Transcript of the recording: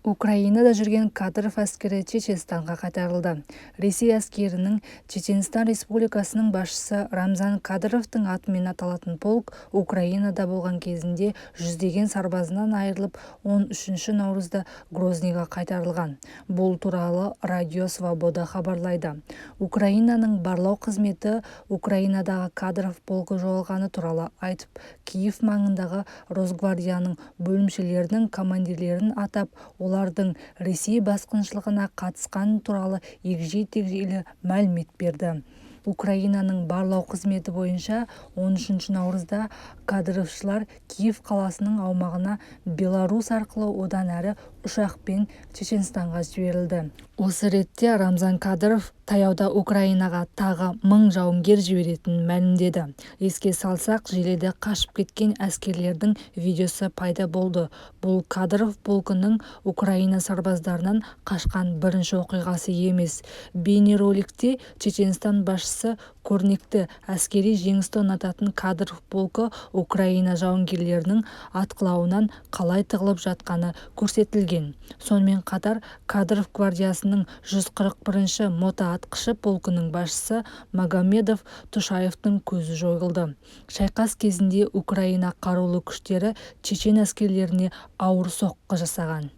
Украинада жүрген Кадыров әскері Чеченстанға қайтарылды. Ресей әскерінің Чеченстан Республикасының басшысы Рамзан Кадыровтың атымен аталатын полк Украинада болған кезінде жүздеген сарбазынан айырылып, 13 наурызда Грозныйға қайтарылған. Бұл туралы Радио Свобода хабарлайды. Украинаның барлау қызметі Украинадағы Кадыров полкі жоғалғаны туралы айтып, Киев маңындағы Росгвардияның бөлімшелерінің командирлерін атап, олардың Ресей басқыншылығына қатысқаны туралы егжей-тегжейлі мәлімет берді. Украинаның барлау қызметі бойынша, 13 наурызда кадыровшылар Киев қаласының аумағына Беларусь арқылы одан әрі ұшақпен Чеченстанға жіберілді. Осы ретте Рамзан Кадыров таяуда Украинаға тағы мың жауынгер жіберетінін мәлімдеді. Еске салсақ, желіде қашып кеткен әскерлердің видеосы пайда болды. Бұл Кадыров полкінің Украина сарбаздарынан қашқан бірінші оқиғасы емес. Бейнероликте Чеченстан басшысы көрнекті әскери жеңісті ұнататын Кадыров полкі Украина жауынгерлерінің атқылауынан қалай тығылып жатқаны көрсетілген. Сонымен қатар Кадыров гвардиясының 141-ші мотоатқышы полкінің басшысы Магомедов Тушаевтың көзі жойылды. Шайқас кезінде Украина қарулы күштері чечен әскерлеріне ауыр соққы жасаған.